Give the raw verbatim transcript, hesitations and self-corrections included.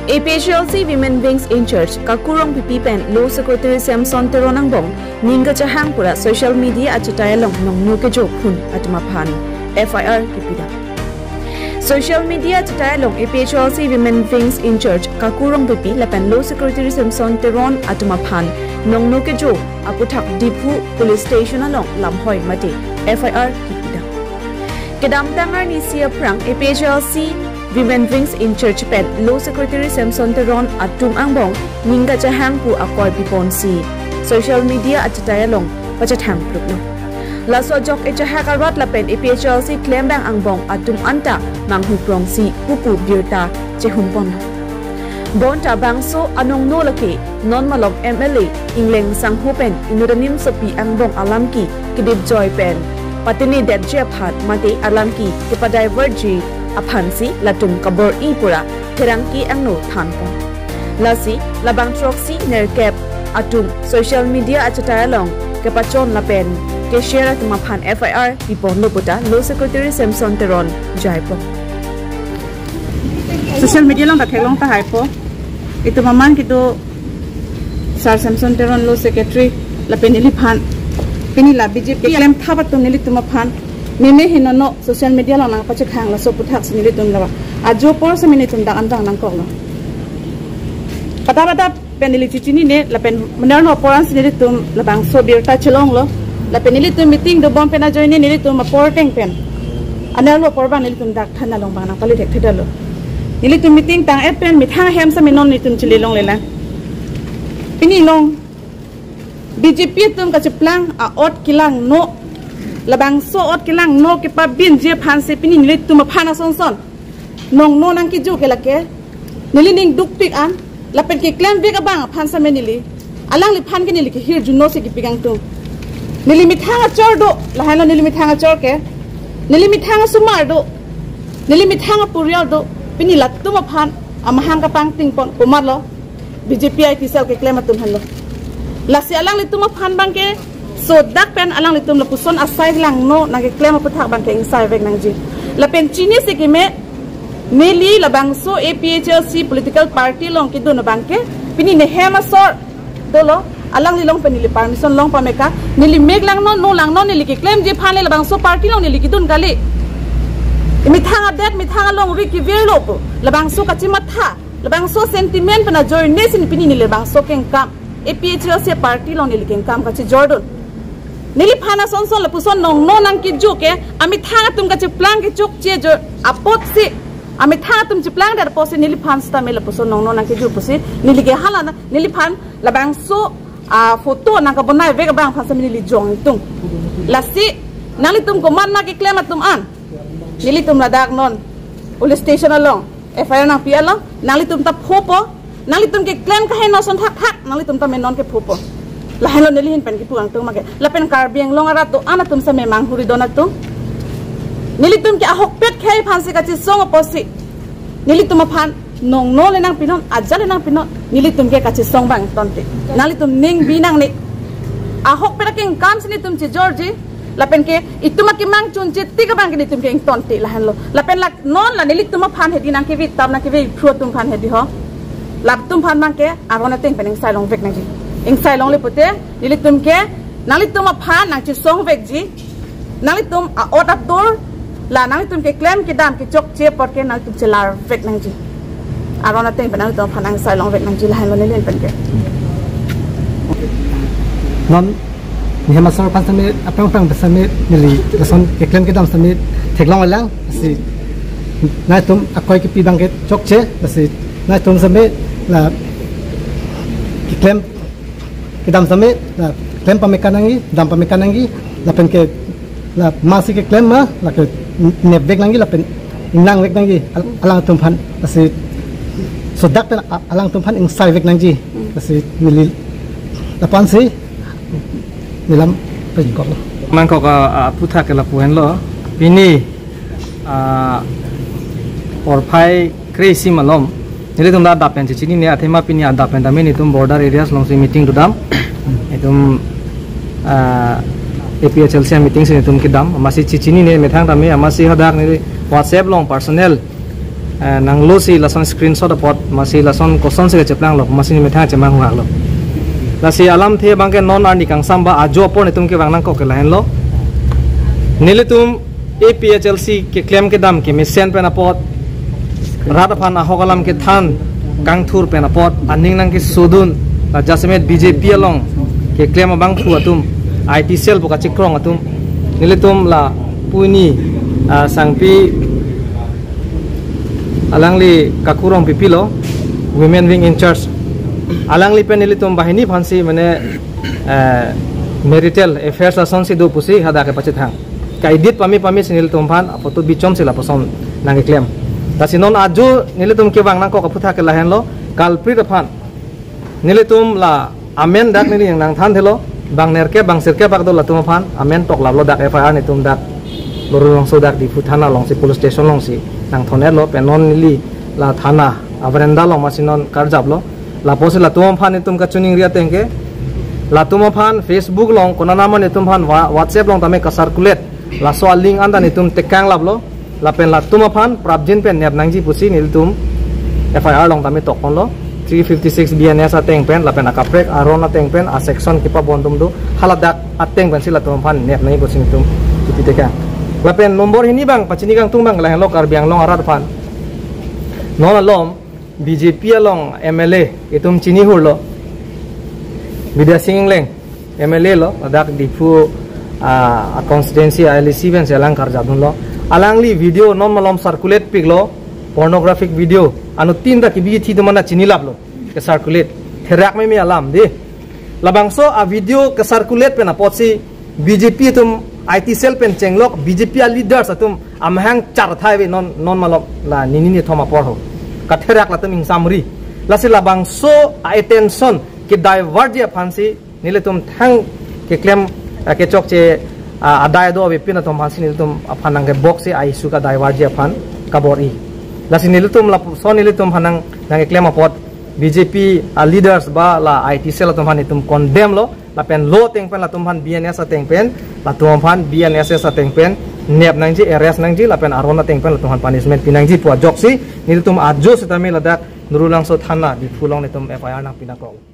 A P H L C Women Wings in Charge Kaku Rongpipi pen Law Secretary Samson Teron angbong ning kachehang pura social media achetai along nongno kejo phun atum aphan F I R kipidam. Social media achetai along A P H L C Women Wings in Charge Kaku Rongpipi lapen Law Secretary Samson Teron atum aphan nongno kejo aputhak Diphu Police Station along lamhoi mate F I R kipidam. Kedamtang arnisi aphrang A P H L C Women Wings in Charge pen Law Secretary Samson Teron atum angbong ning kachehang pu akoi piponsi social media achetai along pachethang pruklo. Laso ajok echehak arat lapen A P H L C klembang angbong atum anta manghuprongsi pupu birta chehumponlo. Bonta bangso anongno lake non malom M L A Ingleng Sangho pen inut animsopi angbong alamki kedip joi pen patinedetji aphan mate alamki kepadivert ji aphansi latum kabor-i pura pherangke angno thanpon. Lasi labang throksi nerkep atum social media achetai along kepachon lapen keshare atum aphan F I R piponlo puta Law Secretary Samson Teron jaipon. Social media along ta theklong tahaipo. Itum aman kedo Sir Samson Teron Law Secretary lapen neliphan pini la B J P keklem thap atum nelitum aphan meme henono social media along nangpachethang laso aputhaksi nelitum laba ajo apor seme nelitum dak anvang nangkoklo. Pada pada pen neli chechinine lapen menerno apor ansi nelitum labangso birta chelonglo. Lapen nelitum meeting dobom pen ajoine nelitum apor ateng pen anerlo apor abang nelitum dak than along abang nangpale thekthedetlo. Nelitum meeting tang-et pen methang ahem seme non nelitum chele longlelang. Pini along B J P atum kacheplang a-ot kelangno, labangso ot kelangno kepabinji aphansi pini nelitum aphan asonson nongno nangkejo ke lake neli ning dukpik an lapen keklemvek abang aphan seme neli alangliphan ke neli kehirjuno si kepikangtung. Neli methang achor do, lahenlo neli methang achor ke, neli methang asomar do, neli methang apurial do. Pini latum aphan amahang kapangtingpon komatlo, B J P I T cell keklem atum henlo. Lasi alanglitum aphan abangke sodak pen alanglitum lapuson asai langno nangkeklem aputhak abangke ingsaivek nangji. Lapen chinisi keme neli labangso A P H L C political party along kedun abangke pini nehem asor dolo, alangli along pen neli permission long pameka, neli mek langno, no langno, neli keklemji aphan le labangso party along neli kedun kali. Methang adet, methang alongri kevirlo pu labangso kachematha, labangso sentiment pen ajoine si pini neli labangso kengkam, A P H L C party along neli kengkam kachejordun. Neliphan asonson lapuson nongno nangkejo ke amethang atum kacheplang kechokche jo apotsi, amethang atum cheplangdet apotsi neliphan sitame lapuson nongno nangkejo pusi neli ke hala na neliphan labangso a-photo nangkabonaivek abang aphan seme neli jongtung. Lasi nanglitum komat ma keklem atum an, nelitum ladak non police station along F I R nangpi along nanglitum ta phopo, nanglitum keklem kaheno ason thakthak nanglitum ta menon kephopo. Lahenlo neli ahin pen kepu angtung make. Lapen Karbi Anglong arat do-an atum seme manghuri don atum, nelitum ke ahokpet khei aphansi kachesong apotsi nelitum aphan nongno le nangpinon, ajat le nangpinon, nelitum ke kachesong abang tonte. Nanglitum ning bi nangne. Ahokpet akengkam si nelitum chejorji, lapen ke itum akemang chunche tik abang ke nelitum ke ingtonte lahenlo. Lapen lak non la nelitum aphan hedi nangkevi tap nangkevi phru atum aphan hedi ho. Latum aphan abangke aron ateng pen ingsailongvek nangji. Ingsailongle pute nelitum ke nanglitum aphan nangchesongvekji. Nanglitum a-ot atur la nanglitum keklem kedam kechokche apor ke nanglitum chelarvek nangji. Aron ateng pen nanglitum aphan nangsailongvek nangji lahenlo neli ahin pen ke. Non nehem asor aphan seme aphrang aphrang seme neli lason keklem kedam seme theklonglelang si nangtum akoi kepi abangke chokche si nangtum seme la keklem kedam seme la klem pameka nangji, dam pameka nangji, lapen ke la masi keklem ma lake nepvek nangji lapen ingnangvek nangji al-, alangtum aphan lasi sodak pen a-, alangtum aphan ingsaivek nangji lasi neli lapu-ansi neli lam pejingkoklo. Mangkok a, a, aputhak ke lapu henlo. Pini a, porphai kre-isi malom nelitum ta adap pen chechinine athema pini adap pen tame nelitum border areas alongsi meeting dodam. Itum a, A P H L C meeting si nelitum kedam. Amatsi chechinine methang tame amatsi hadak neli WhatsApp along personal eh, nanglosi lason screenshot apot, masi lason kosonsi kacheplanglo, masi methang chemang huaklo. Lasi alamthe abangke non arni kangsam ba ajo apor netum kevang nangkok ke lahenlo. Nelitum A P H L C keklem kedam kemesen pen apot, rat aphan ahok alam kethan kangthur pen apot, aning nangkesodun, la jasemet B J P along keklem abangphu atum, I T cell pu kachikrong atum, nelitum la puni, ah, Sangpi alangli Kaku Rongpipi lo, women wing in charge. Alangli pen nelitum banghini aphansi mane, eh, marital affairs asonsi do pusi hadak kepachethang. Ka-edit pame pamesi nelitum aphan aphoto bichomsi lapuson nangkeklem. Lasi non ajo nelitum kevang nangkok aphuthak ke lahenlo, culprit aphan nelitum la amen dak neli nangthanthelo, bang nerkep bang sirkep bak do latum aphan, amen toklaplo, dak F I R netum dak Nurul Langso dak Diphu thana alongsi, police station alongsi nangthon-etlo, pen non neli la thana averanda along masi non karjaplo. Lapusi latum aphan netum kachiningri ateng ke, latum aphan Facebook along konanama netum aphan wa-, WhatsApp along tame kacirculate, laso alink anta netum tekanglaplo. Lapen latum aphan prapjin pen nep nangji pusi nelitum F I R along tame tokponlo. Three fifty-six B N S ateng pen, lapen akaprek aron ateng pen, a section kepabon atum do, haladak ateng pensi latum aphan nep nangji pusi nelitum kipi tekang. Lapen nombor hini abang, pachini kangtung abang lahenlo, Karbi Anglong arat aphan. Non alom B J P along M L A itum chinihurlo, Bidya Sing Engleng, M L A lo, ladak Diphu, ah, a constituency a L A C pensi alang karjapdunlo. Alangli video non malom circulate piklo, pornographic video, anuttin ta kebi thi atum anta chinilaplo, kecirculate. Therak meme alam dei. Labangso a video kecirculate pen apotsi B J P atum I T cell pen chenglok, B J P a leaders atum amahang charthai ave non, non malom la nini nithom apor ho. Katherak latum ingsamri. Lasi labangso a attention kedivert ji aphansi nelitum thang keklem, ah, kechokche, ah, adai do avepin atum aphansi nelitum aphan nangkeboksi a issue kadivert ji aphan kabor-i. Lasi nelitum lapuson nelitum aphan nang, nangkeklem apot B J P a leaders ba la I T cell atum aphan netum condemn lo, lapen law ateng pen latum aphan, B N S ateng pen, latum aphan, B N S S ateng pen nep nangji, arrest nangji, lapen aron ateng pen latum aphan punishment pinangji pu ajoksi nelitum ajo sitame ladak Nurul Langso thana Diphu along netum F I R nangpi nangkok.